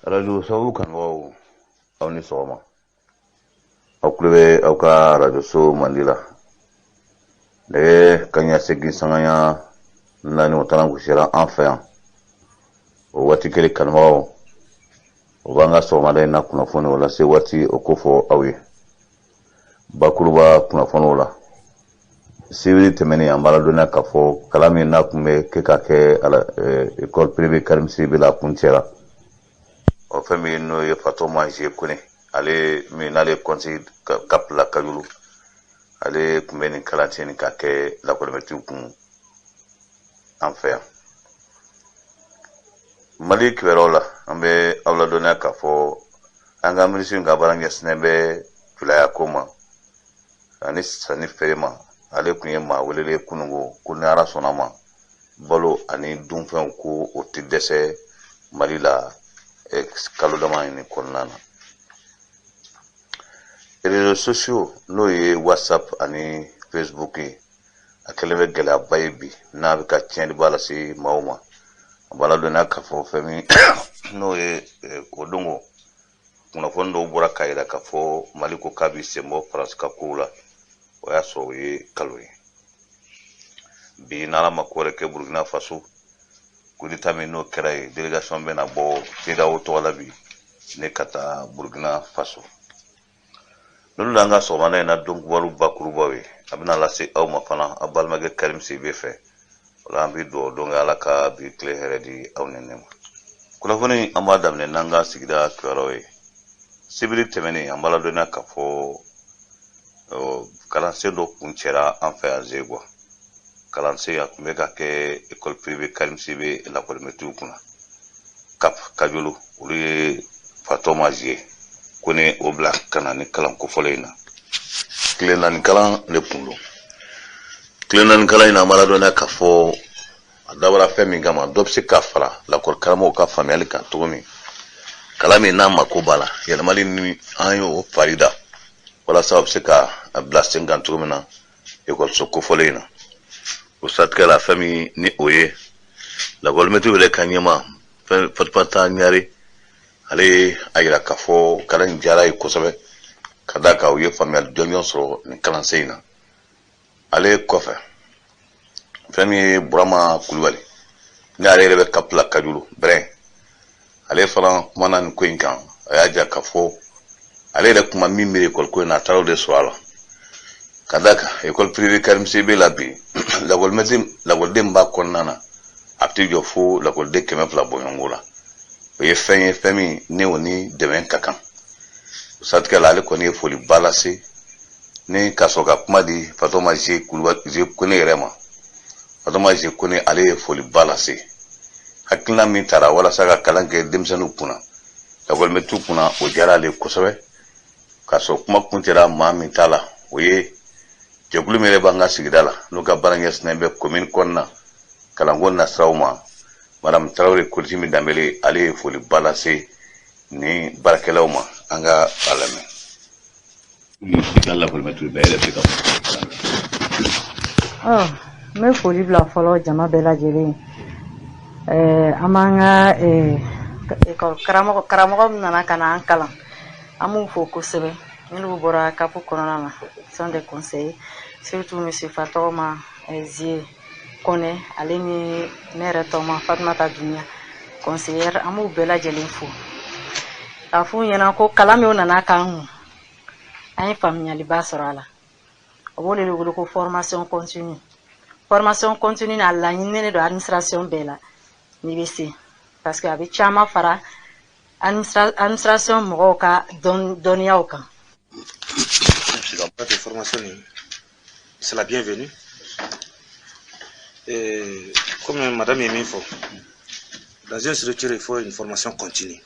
Radio Sababu kanubagaw, aw ni sɔgɔma. Aw tulo bɛ aw ka radio so mandi la. Nɛgɛ kanɲɛ 8 sanga 4, o taara gosira an fɛ yan. O waati kelen, kanubagaw, o b'an ka sɔgɔmada in na kunnafoni o lase waati o ko fɔ aw ye bakuruba kunnafoniw la. Sibiri tɛmɛnen, an b'a ladɔnniya k'a fɔ kalan min n'a tun bɛ kɛ ka kɛ école privée Karim Sidibe la, kuncɛra. O fɛn min n'o ye Fatoma Zie Kone, ale min n'ale ye conseiller CAP la Kajolo, ale tun bɛ nin kalansen nin ka kɛ lakɔlimɛtiriw kun an fɛ yan. Mali kibaruyaw la, an bɛ aw ladɔnniya k'a fɔ an ka minisiri ka baara ɲɛsinnen bɛ wilaya ko ma ani sanni feere ma, ale tun ye maa welelen kununko ko ni Ala sɔnna ma, balo ani dunfɛnw ko o tɛ dɛsɛ Mali la kalo dama in kɔnɔna na. Réseaux sociaux, n'o ye WhatsApp ani Facebook ye, a kɛlen bɛ gɛlɛyaba ye bi n'a bɛ ka tiɲɛniba lase maaw ma. A b'a ladɔnniya k'a fɔ fɛn min n'o ye o don ko kunnafoni dɔw bɔra k'a jira k'a fɔ Mali ko k'a b'i sen bɔ Faransi ka kow la, o y'a sɔrɔ o ye kalo ye. Bi, n'Ala ma ko wɛrɛ kɛ, Burukina Faso coup d'état min n'o kɛra yen, délégation bɛna bɔ CEDEAO tɔgɔ la bi ne ka taa Burukina Faso. N'olu y'an ka sɔgɔmada in na don kibaru bakurubaw ye, a bɛna lase aw ma fana aw balimakɛ Karim Sidibe fɛ. O la, an bɛ dugawu don kɛ, Ala ka bi tile hɛrɛ di aw ni ne ma. Kunnafoni, an b'a daminɛ n'an ka sigida kibaruyaw ye. Sibiri tɛmɛnen, an b'a ladɔnniya k'a fɔ kalansen dɔ kuncɛra an fɛ yan Zegwa. Kalansen a tun bɛ ka kɛ école privée Karim Sidibe lakɔlimɛtiriw kunna CAP Kajolo. Olu ye Fatɔma Zie ko ne o bila ka na ni kalan kofɔlen in na. Tile 4 kalan de kun don. Tile 4 kalan in na, an b'a ladɔnniya k'a fɔ a dabɔra fɛn min kama, dɔ bɛ se ka fara lakɔli karamɔgɔw ka faamuyali kan cogo min, kalan min n'a mako b'a la yɛlɛmali ni an y'o fari da walasa o bɛ se ka bila sen kan cogo min na ekɔliso kofɔlen in na. O siratigɛ la, fɛn min ni o ye lakɔlimɛtiri yɛrɛ ka ɲɛma fɛn Fatumata Ɲare, ale ye a yira k'a fɔ kalan in diyara ye kosɛbɛ, ka d'a kan u ye faamuyali jɔnjɔn sɔrɔ nin kalansen in na. Ale kɔfɛ, fɛn min ye Burama Kulubali, ni ale yɛrɛ bɛ CAP la Kajolo Bɛrɛn, ale fana kumana nin ko in kan. A y'a jira k'a fɔ ale yɛrɛ kuma min miiri ekɔli ko in na, a taara o de sɔrɔ a la, ka d'a kan école privée Karim Sidibe la bi, lakɔlimɛtiri lakɔliden b'a kɔnɔna na, a bɛ t'i jɔ fo lakɔliden 200 bɔɲɔgɔnko la. O ye fɛn ye, fɛn min ni o ni dɛmɛ ka kan. O siratigɛ la, ale kɔni ye foliba lase ni ka sɔrɔ ka kuma di Fatoma Zie Kulubali, Zie Kone yɛrɛ ma. Fatoma Zie Kone, ale ye foliba lase hakilina min tara walasa ka kalan kɛ denmisɛnninw kunna, lakɔlimɛtiriw kunna, o diyara ale kosɛbɛ. K'a sɔrɔ kuma kuncɛra maa min t'a la, o ye jɛkulu min yɛrɛ b'an ka sigida la, n'o ka baara ɲɛsinnen bɛ commune kɔnɔna kalanko nasiraw ma, Madame Tarawele Kolisimi Danbele, ale ye foliba lase ni baarakɛlaw ma. An ka a lamɛn. I ka lakɔlimɛtiri bɛɛ yɛrɛ bɛ se ka Ɔ, n bɛ foli bila fɔlɔ jama bɛɛ lajɛlen. An b'an ka école karamɔgɔ min nana ka na an kalan, an b'u fo kosɛbɛ. Minnu bɔra CAP kɔnɔna na, sont des conseillers, surtout monsieur Fatɔgɔma Zie Kone, ale ni ne yɛrɛ tɔgɔma Fatumata Duniya, conseillère. An b'u bɛɛ lajɛlen fo k'a f'u ɲɛna ko kalan min nana k'an kun, an ye faamuyaliba sɔrɔ a la. O b'o de wele ko formation continue. Formation continue, a laɲininen don administration bɛɛ la n'i bɛ se, parce que a bɛ caman fara administration mɔgɔw ka dɔnniyaw kan. De formation, c'est la bienvenue. Et comme madame ye min fɔ, dans une structure, il faut une formation continue.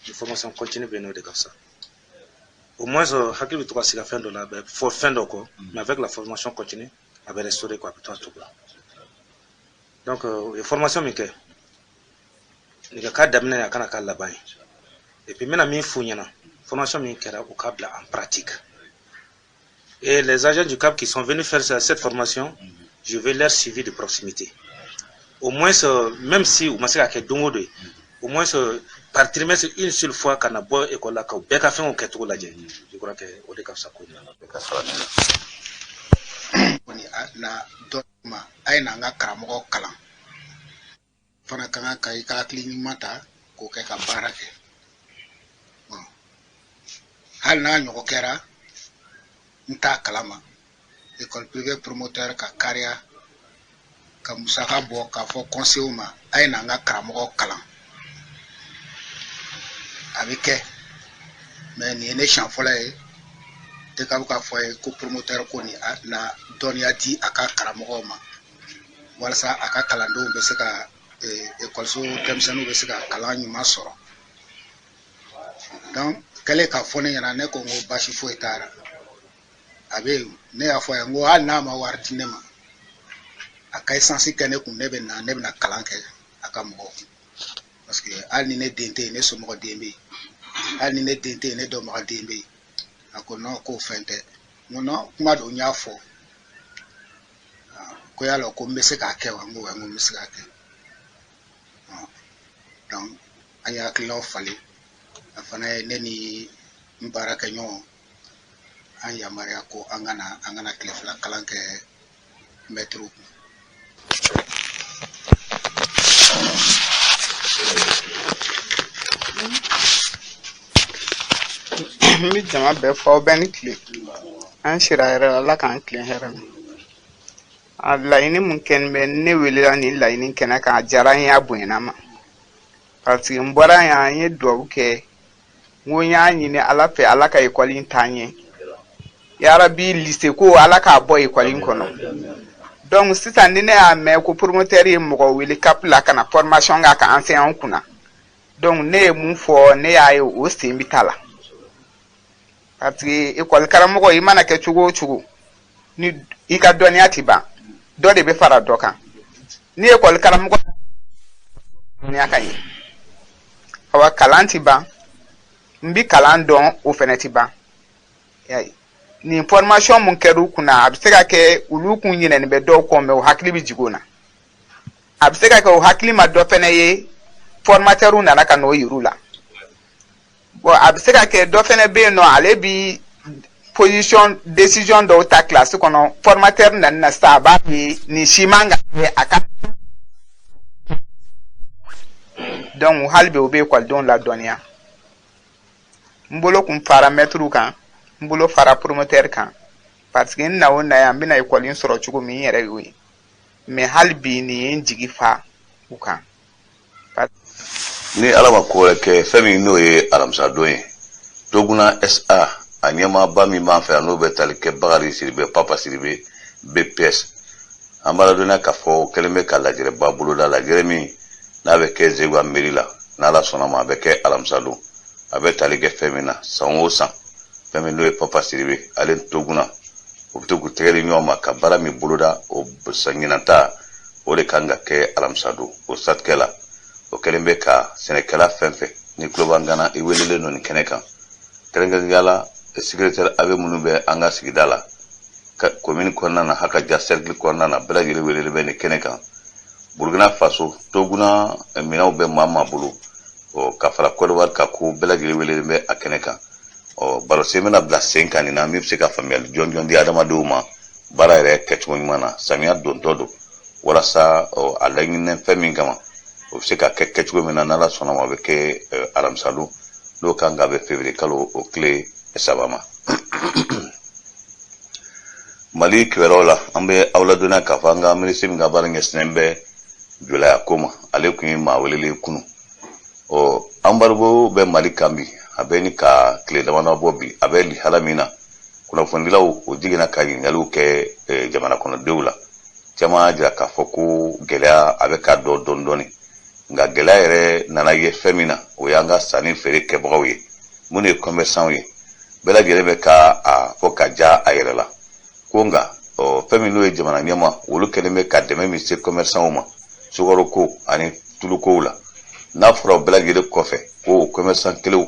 Une formation continue bɛ n'o de ka fisa. Au moins, hakili bɛ to ka sigi fɛn dɔ la, a bɛ fɔ fɛn dɔ kɔ, mais avec la formation continue, a bɛ restaurer quoi, a bɛ to a cogo la. Donc u ye formation min kɛ nin ka k'a daminɛ ye, a kana k'a laban ye. Et puis n bɛna min f'u ɲɛna, formation min kɛra, u k'a bila en pratique. Et les agents du CAP qui sont venus faire cette formation, je vais leur suivi de proximité. Au moins, même si u ma se ka kɛ don o don ye, au moins Par trimestre, une seule fois, ka na bɔ école la, k'aw bɛɛ ka fɛnw kɛcogo lajɛ, je crois que o de ka fisa ko in na. Ka sɔrɔ nin na. Kɔni na dɔ ma, a ye n'an ka karamɔgɔ kalan fana ka kan ka i ka hakili ɲuman ta k'o kɛ ka baara kɛ. Bon, hali n'a ɲɔgɔn kɛra, n t'a kalama, école privée promoteur ka kariya ka musaka bɔ k'a fɔ conseil ma, a ye n'an ka karamɔgɔ kalan, a bɛ kɛ. Mais nin ye ne siɲɛ fɔlɔ ye DCAP k'a fɔ a ye ko promoteur ko nin na dɔnniya di a ka karamɔgɔw ma, walasa a ka kalandenw bɛ se ka, ekɔliso denmisɛnninw bɛ se ka kalan ɲuman sɔrɔ. Donc kɛlen k'a fɔ ne ɲɛna, ne ko n ko baasi foyi t'a la, a bɛ yen. Ne y'a fɔ a ye n ko hali n'a ma wari di ne ma, a ka essence kɛ ne kun, ne bɛ na, ne bɛna kalan kɛ a ka mɔgɔw kun, parce que hali ni ne den tɛ yen, ne somɔgɔ den bɛ yen, hali ni ne den tɛ yen, ne dɔnbaga den bɛ yen. A ko non, k'o fɛn tɛ. N ko non, kuma don, n y'a fɔ ko yala ko n bɛ se k'a kɛ wa? N ko n ko n bɛ se k'a kɛ. Donc an ye hakilinaw falen. A fana ye ne ni n baarakɛɲɔgɔn an yamaruya ko an kana tile 2 kalan kɛ mɛtiriw kun. N bɛ jama bɛɛ fɔ, aw bɛɛ ni tile. An sira hɛrɛ la, Ala k'an tilen hɛrɛ la. A laɲini mun kɛni bɛ ne welela nin laɲini kɛnɛ kan, a diyara n ye, a bonyana n ma, parce que n bɔra yan, n ye duwawu kɛ, n ko n y'a ɲini Ala fɛ, Ala ka ekɔli in taa ɲɛ, yarabi lycée ko Ala k'a bɔ ekɔli in kɔnɔ. Donc sisan ni ne y'a mɛn ko promoteur ye mɔgɔ wele CAP la ka na formation k'a ka enseignant kunna, donc ne ye mun fɔ, ne y'a ye o sen bɛ ta la, parce que ekɔli karamɔgɔ, i mana kɛ cogo o cogo, ni i ka dɔnniya ti ban, dɔ de bɛ fara dɔ kan. Ni ekɔli karamɔgɔ dɔnniya ka ɲi, awa kalan ti ban, n bi kalan dɔn, o fɛnɛ ti ban. Yaye nin formation mun kɛra u kunna, a bɛ se ka kɛ olu kun ɲinɛni bɛ dɔw kɔ, mɛ o hakili bɛ jigin o na. A bɛ se ka kɛ o hakili ma dɔ fɛnɛ ye, formateur nana ka n'o yir'u la. Bon, a bɛ se ka kɛ dɔ fɛnɛ bɛ yen nɔ, ale bi position décision dɔw ta classe kɔnɔ, formateur nana na sisan, a b'a ye nin si man ka kɛ a ka. Donc hali bi u bɛ ekɔlidenw ladɔnniya. N bolo kun fara mɛtiriw kan, n bolo fara promoteur kan, parce que n na o na yan, n bɛna ekɔli sɔrɔ cogo min, n yɛrɛ y'o ye. Mais hali bi nin ye n jigi fa u kan. Ni Ala ma ko wɛrɛ kɛ, fɛn min n'o ye alamisadon ye, Toguna SA a ɲɛmaaba min b'an fɛ yan, n'o bɛ tali kɛ Bakari Siribe, Papa Siribe BPS, an b'a ladɔnniya k'a fɔ kɛlen bɛ ka lajɛrɛba boloda, lajɛrɛ min n'a bɛ kɛ Zegwa mairie la. N'Ala sɔnna ma, a bɛ kɛ alamisadon. A bɛ tali kɛ fɛn min na, san o san, fɛn min n'o ye Papa Siribe ale Toguna, o bɛ to k'u tɛgɛ di ɲɔgɔn ma ka baara min boloda, o san ɲinanta o de kan ka kɛ alamisadon. O satikɛ la, o kɛlen bɛ ka sɛnɛkɛla fɛn fɛn ni tulo b'an gana, i welelen don nin kɛnɛ kan, kɛrɛnkɛrɛnnenya la secrétaire abe minnu bɛ an ka sigida la, commune kɔnɔna na, haka ja cercle kɔnɔna na, bɛɛ lajɛlen welelen bɛ nin kɛnɛ kan. Burukina Faso Toguna minɛnw bɛ maa maa bolo, ɔ ka fara Côte d'Ivoire kan, ko bɛɛ lajɛlen welelen bɛ a kɛnɛ kan. Ɔ barosen bɛna bila sen kan nin na, min bɛ se ka faamuyali jɔnjɔn di adamadenw ma baara yɛrɛ kɛcogo ɲuman na. Samiya dontɔ don, walasa a laɲininen fɛn min kama, o bɛ se ka kɛ kɛcogo min na, n'Ala sɔnna ma, a bɛ kɛ alamisadon, n'o kan ka bɛn février kalo o tile 3 ma. Mali kibaruyaw la, an bɛ aw ladɔnniya k'a fɔ an ka minisiri min ka baara ɲɛsinnen bɛ jɔlaya ko ma, ale tun ye maa welelen kunu. Ɔ embargo bɛ Mali kan bi, a bɛ ni ka tile damadɔ bɔ bi. A bɛ lihala min na, kunnafonidilaw o jiginna ka ɲininkaliw kɛ jamana kɔnɔdenw la. Caman y'a jira k'a fɔ ko gɛlɛya a bɛ ka dɔn dɔɔni dɔɔni, nka gɛlɛya yɛrɛ nana ye fɛn min na, o y'an ka sanni feere kɛbagaw ye, minnu ye commerçant ye. Bɛɛ lajɛlen bɛ ka a fɔ ka ja a yɛrɛ la ko nka fɛn min n'o ye jamana ɲɛma, olu kɛlen bɛ ka dɛmɛ min se commerçant ma sukaro ko ani tulukow la, n'a fɔra o bɛɛ lajɛlen kɔfɛ ko commerçant kelenw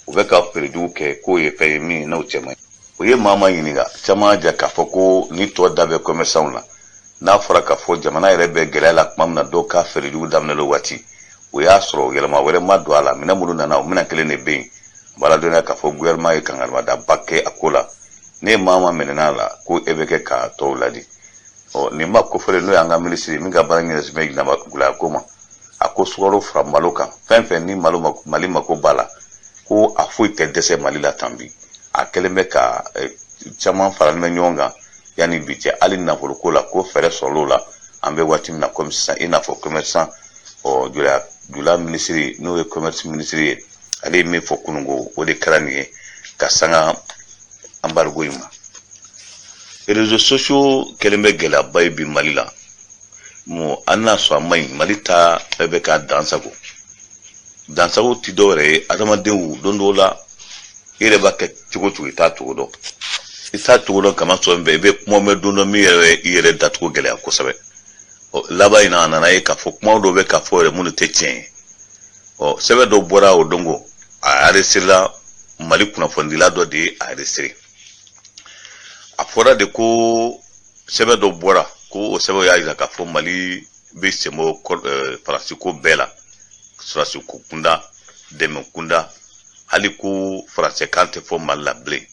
u bɛ ka feerejugu kɛ, k'o ye fɛn ye min n'o cɛ man ɲi. O ye maa ma ɲininka, caman y'a jira k'a fɔ ko ni tɔ da bɛ commerçant la, n'a fɔra k'a fɔ jamana yɛrɛ bɛ gɛlɛya la tuma min na, dɔw ka feerejugu daminɛ o waati, O y'a sɔrɔ yɛlɛma wɛrɛ ma don a la. Minɛn minnu nana, o minɛn kelen de bɛ yen. An b'a ladɔnniya k'a fɔ gouvernement ye kankarimada kɛ a ko la. Ne maa ma minɛna a la ko e bɛ kɛ k'a tɔw ladi. Ɔ nin ma kofɔlen, n'o y'an ka minisiri min ka baara ɲɛsin bɛ gulaya ko ma, a ko sukaro fara malo kan, fɛn fɛn ni malo Mali mako b'a la, ko a foyi tɛ dɛsɛ Mali la tan bi. A kɛlen bɛ ka caman faralen bɛ ɲɔgɔn kan yanni bi cɛ. Hali nafoloko la, ko fɛɛrɛ sɔrɔla o la. An bɛ waati min na komi sisan, i n'a fɔ commerçant, ɔ jula jula minisiri, n'o ye commerce minisiri ye, ale ye min fɔ kununko, o de kɛra nin ye ka sanga embargo in ma. Réseaux sociaux kɛlen bɛ gɛlɛyaba ye bi Mali la. Mo an n'a sɔrɔ a ma ɲi, Mali ta bɛɛ bɛ k'a dansago. Dansago ti dɔw yɛrɛ ye. Adamadenw, don dɔw la i yɛrɛ b'a kɛ cogo cogo, i t'a cogo dɔn, i t'a cogo dɔn. Kama sɔrɔ bɛɛ i bɛ kuma mɛn don dɔ min yɛrɛ i yɛrɛ dacogo gɛlɛya kosɛbɛ. Ɔ laban in na, a nana ye k'a fɔ kuma dɔw bɛ k'a fɔ yɛrɛ minnu tɛ tiɲɛ ye. Ɔ sɛbɛn dɔ bɔra o don ko a enregistré, Mali kunnafonidila dɔ de ye a enregistré. A fɔra de ko sɛbɛn dɔ bɔra, ko o sɛbɛn y'a jira k'a fɔ Mali bɛ sen bɔ Faransi ko bɛɛ la, sɔrɔdasi ko kunda, dɛmɛ kunda, hali ko faransɛkan tɛ fɔ Mali la bilen.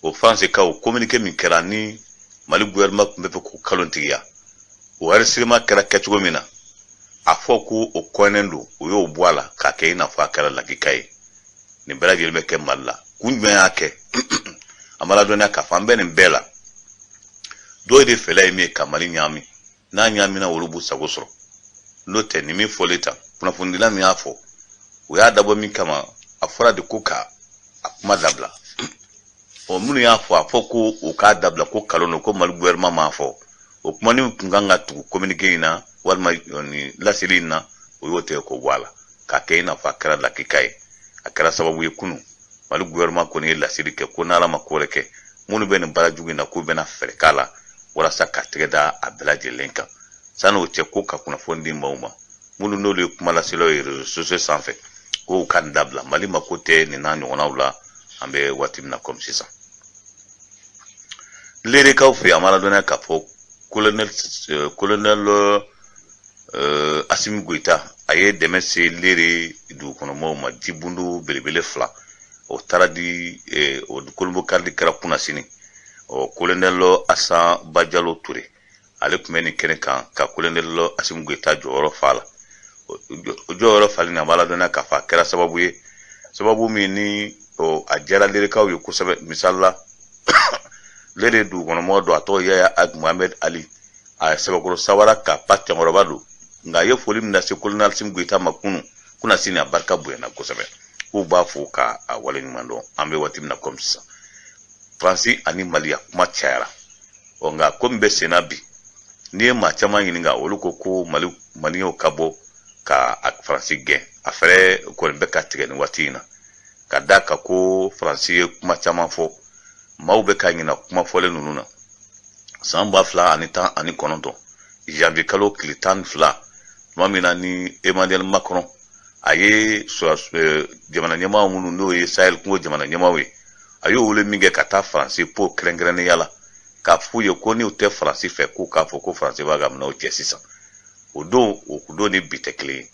O faransɛkaw communiqué min kɛra ni Mali gouvernement tun bɛ fɛ k'o kalontigiya, o enregistrement kɛra kɛcogo min na, a fɔ ko o kɔnnen don, o y'o bɔ a la k'a kɛ i n'a fɔ a kɛra lakika ye. Nin bɛɛ lajɛlen bɛ kɛ Mali la. Kun jumɛn y'a kɛ? An b'a ladɔnniya k'a fɔ an bɛ nin bɛɛ la, dɔw de fɛla ye min ye ka Mali ɲaami. N'a ɲaamina, olu b'u sago sɔrɔ. N'o tɛ, nin min fɔlen tan, kunnafonidila min y'a fɔ, o y'a dabɔ min kama, a fɔra de ko ka a kuma dabila. Ɔ minnu y'a fɔ, a fɔ ko o k'a dabila, ko kalon don, ko Mali gouvernement m'a fɔ. O kumanin tun kan ka tugu communiqué in na walima nin laseli in na, o y'o tigɛ k'o bɔ a la k'a kɛ i n'a fɔ a kɛra lakika ye. A kɛra sababu ye kunun, Mali gouvernement kɔni ye laseli kɛ ko n'Ala ma ko wɛrɛ kɛ, minnu bɛ nin baara jugu in na, k'u bɛna fɛɛrɛ k'a la walasa ka tɛgɛ da a bɛɛ lajɛlen kan. Sani o cɛ, ko ka kunnafoni di maaw ma minnu n'olu ye kuma laselaw ye réseaux sociaux sanfɛ, ko u ka nin dabila. Mali mako tɛ nin n'a ɲɔgɔnnaw la an bɛ waati min na komi sisan. Lerekaw fɛ yen, a ma ladɔnniya k'a fɔ colonel Asimi Goyita, a ye dɛmɛ se Lere dugukɔnɔmɔgɔw ma. Jibundu belebele fila, o taara di. O kolonbo karili kɛra kunnasini. Ɔ colonel Asan Bajalo Ture, ale tun bɛ nin kɛnɛ kan ka colonel Asimi Goyita jɔyɔrɔ fa la. O jɔyɔrɔ falen na, a b'a ladɔnniya k'a fɔ a kɛra sababu ye, sababu min ni a diyara Lerekaw ye kosɛbɛ. Misali la, Lere dugukɔnɔmɔgɔ dɔ, a tɔgɔ Yaya Ag Mohamed Ali, a sɛbɛkɔrɔ sawara ka pa cɛkɔrɔba don, nka a ye foli min lase colonel Asimi Goyita ma kunun kunnasini, a barika bonyana kosɛbɛ. K'u b'a fo ka a waleɲuman dɔn. An bɛ waati min na komi sisan, Faransi ani Mali, a kuma cayara. Ɔ nka ko min bɛ sen na bi, n'i ye maa caman ɲininka, olu ko ko Mali maliyɛnw ka bɔ ka Faransi gɛn. A fɛɛrɛ kɔni bɛ ka tigɛ nin waati in na, ka d'a kan ko Faransi ye kuma caman fɔ, maaw bɛ ka ɲina kuma fɔlen ninnu na. San 2019, janvier kalo tile 12, tuma min na ni Emmanuel Macron, a ye jamana ɲɛmaa minnu n'o ye Sahel kungo jamana ɲɛmaaw ye, a y'o wele min kɛ ka taa Faransi po kɛrɛnkɛrɛnnenya la, k'a f'u ye ko n'u tɛ Faransi fɛ, k'u k'a fɔ ko Faransi b'a ka minɛnw cɛ sisan. O don, o don ni bi tɛ kelen ye.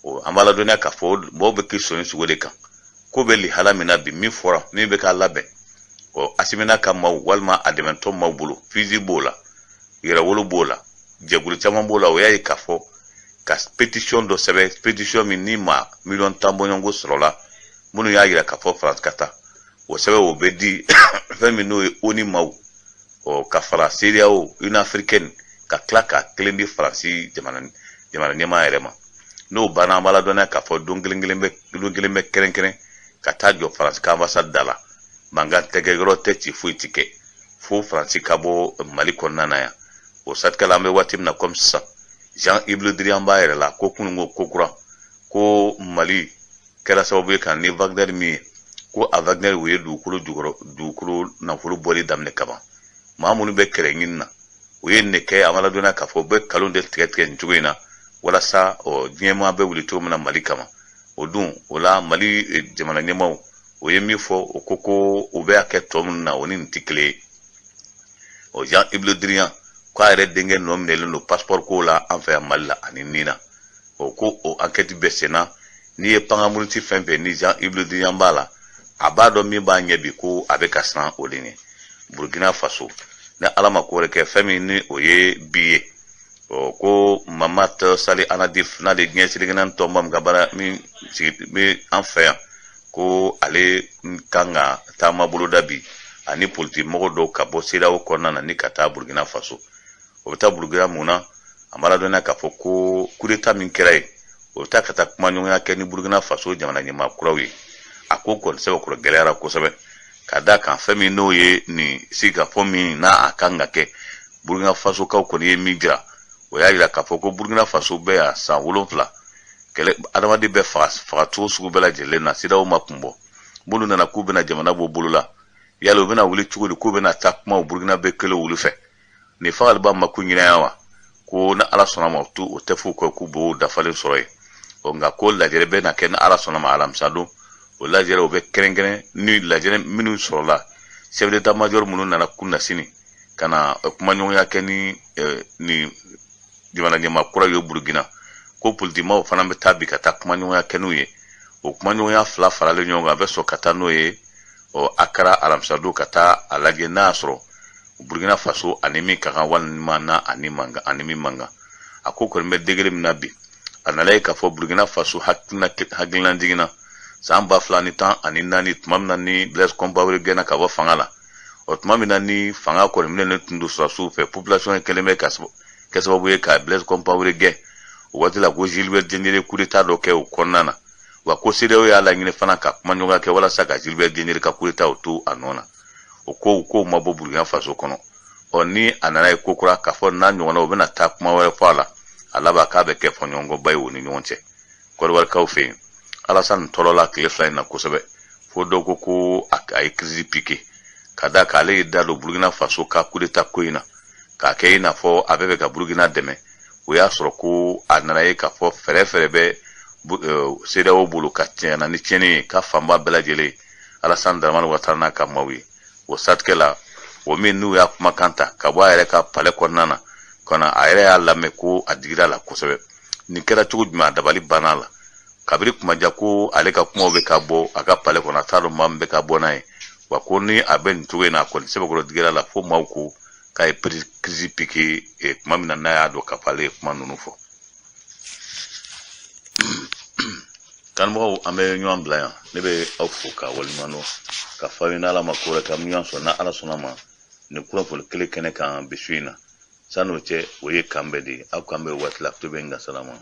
O an b'a ladɔnniya k'a fɔ mɔgɔw bɛ k'i sɔnni sogo de kan ko bɛ lihala min na bi, min fɔra min bɛ k'a labɛn. Ɔ Asimi n'a ka maaw walima a dɛmɛtɔ maaw bolo, FUSI b'o la, Yɛrɛwolo b'o la, jɛkulu caman b'o la. O y'a ye k'a fɔ ka pétition dɔ sɛbɛn, pétition min ni maa miliyɔn 10 bɔɲɔgɔnko sɔrɔla, minnu y'a yira k'a fɔ Faransi ka taa. O sɛbɛn, o bɛ di fɛn min n'o ye ONU maaw, ɔ ka fara CEDEAO, Union africaine, ka tila ka kelen di Faransi jamana ɲɛmaa yɛrɛ ma. N'o banna, an b'a ladɔnniya k'a fɔ don kelen kelen bɛ, don kelen bɛ kɛrɛnkɛrɛn ka taa jɔ Faransi ka ambassade da la. Mankan tɛ kɛ, yɔrɔ tɛ ci, foyi ti kɛ fo Faransi ka bɔ Mali kɔnɔna na yan. O satikɛla, an bɛ waati min na komi sisan, Jean-Yves Le Drian b'a yɛrɛ la ko kunun ko ko kura ko Mali kɛra sababu ye ka ni Wagner min ye, ko a Wagner u ye dugukolo jukɔrɔ dugukolo nafolo bɔli daminɛ kaban. Maa minnu bɛ kɛlɛ ɲini na, u ye nin kɛ. A ma ladɔnniya k'a fɔ u bɛ kalon de tigɛ tigɛ nin cogo in na walasa ɔ diɲɛmaa bɛ wuli cogo min na Mali kama. O dun o la, Mali jamana ɲɛmaaw, o ye min fɔ, o ko ko u bɛ a kɛ tɔ minnu na, o ni nin tɛ kelen ye. O Jean-Yves Le Drian, k'a yɛrɛ denkɛ nɔ minɛlen don passeport ko la an fɛ yan Mali la ani nin na. O ko o enquête bɛ senna. N'i ye pangamuruti fɛn fɛn ni Jean-Yves Le Drian b'a la, a b'a dɔn min b'a ɲɛ bi ko a bɛ ka siran o de ɲɛ. Burkina Faso, ni Ala ma ko wɛrɛ kɛ, fɛn min ni o ye bi ye, ɔ ko Mahamat Saleh Annadif, n'ale diɲɛ seleke naani tɔnba min ka baara min sigi bɛ an fɛ yan, ko ale kan ka taama boloda bi ani politikimɔgɔ dɔw ka bɔ CEDEAO kɔnɔna na ni ka taa Burkina Faso. O bɛ taa Burkina mun na? A ma ladɔnniya k'a fɔ ko coup d'état min kɛra yen, o bɛ taa ka taa kumaɲɔgɔnya kɛ ni Burkina Faso jamana ɲɛmaa kuraw ye. A ko kɔni sɛbɛkɔrɔ gɛlɛyara kosɛbɛ, ka d'a kan fɛn min n'o ye nin sigikafɔ min n'a a kan ka kɛ, Burkina Fasokaw kɔni ye min jira, o y'a jira k'a fɔ ko Burkina Faso bɛ yan san 7, kɛlɛ, adamaden bɛ faga fagacogo sugu bɛɛ lajɛlen na, CEDEAO ma kun bɔ. Minnu nana k'u bɛna jamana bɔ bolo la, yala u bɛna wuli cogo di k'u bɛna taa kuma Burkina bɛ kelen olu fɛ? Nin fagaliba ma ko ɲinaya wa? Ko ni Ala sɔnna ma, o tɛ f'u kɔ k'u b'o dafalen sɔrɔ yen. Ɔ nka ko lajɛrɛ bɛ na kɛ ni Ala sɔnna ma alamisa don. O lajɛrɛ o bɛ kɛrɛnkɛrɛn ni lajɛrɛ minnu sɔrɔla, chef d'état major minnu nana kunnasini ka na kumaɲɔgɔnya kɛ ni ni jamana ɲɛmaa kura ye Burukina, ko politikimaw fana bɛ taa bi ka taa kumaɲɔgɔnya kɛ n'u ye. O kumaɲɔgɔnya fila faralen ɲɔgɔn kan, a bɛ sɔrɔ ka taa n'o ye ɔ Akara alamisa don, ka taa a lajɛ n'a y'a sɔrɔ Burkina Faso ani min ka kan walima n'a ani man kan, ani min man kan. A ko kɔni bɛ degré min na bi, a nana ye k'a fɔ Burkina Faso hakilina jiginna san 2014, tuma min na ni Blaise Compaoré gɛnna ka bɔ fanga la. O tuma min na ni fanga kɔni minɛnen tun don sɔrɔdasiw fɛ, population ye kɛlen bɛ ka kɛ sababu ye ka Blaise Compaoré gɛn o waati la, ko Gilbert Diendéré coup d'état dɔ kɛ o kɔnɔna na. Wa ko CEDEAO y'a laɲini fana ka kumaɲɔgɔnya kɛ walasa ka Gilbert Diendéré ka coup d'état o to a nɔ na. O kow ma bɔ Burkina Faso kɔnɔ. Ɔ ni a nana ye ko kura k'a fɔ n'a ɲɔgɔnna, o bɛna taa kuma wɛrɛ fɔ a la, a laban k'a bɛ kɛ fɔɲɔgɔnkɔba ye o ni ɲɔgɔn cɛ. Kɔdiwarikaw fɛ yen, Alassane tɔɔrɔla tile 2 in na kosɛbɛ, fo dɔw ko ko a ye crise piqué, ka d'a kan ale ye da don Burkina Faso ka coup d'état ko in na k'a kɛ i n'a fɔ a bɛ fɛ ka Burkina dɛmɛ. O y'a sɔrɔ ko a nana ye k'a fɔ fɛɛrɛ fɛɛrɛ bɛ CEDEAO bolo ka tiɲɛ na ni tiɲɛni ye ka fanba bɛɛ lajɛlen Alassane Dramane Ouattara n'a ka maaw ye. O siratigɛ la, o min n'u y'a kumakan ta ka bɔ a yɛrɛ ka palais kɔnɔna na ka na, a yɛrɛ y'a lamɛn ko a digira la kosɛbɛ. Nin kɛra cogo jumɛn? A dabali banna a la kabiri kumaja ko ale ka kumaw bɛ ka bɔ a ka palais kɔnɔ, a t'a dɔn maa min bɛ ka bɔ n'a ye. Wa ko ni a bɛ nin cogo in na, a kɔni sɛbɛkɔrɔ digira la, fo maaw ko k'a ye crise piqué tuma min na n'a y'a dɔn k'a fɔ ale ye kuma ninnu fɔ. Kanubagaw, an bɛ ɲɔgɔn bila yan. Ne bɛ aw fo k'a waleɲuman dɔn, ka fɔ aw ye n'Ala ma ko wɛrɛ kɛ, an bɛ ɲɔgɔn sɔrɔ n'Ala sɔnna ma nin kunnafoni kelen kɛnɛ kan bi su in na. San'o cɛ, o ye kan bɛɛ de ye. Aw kan bɛn waati la, to bɛ n ka salama.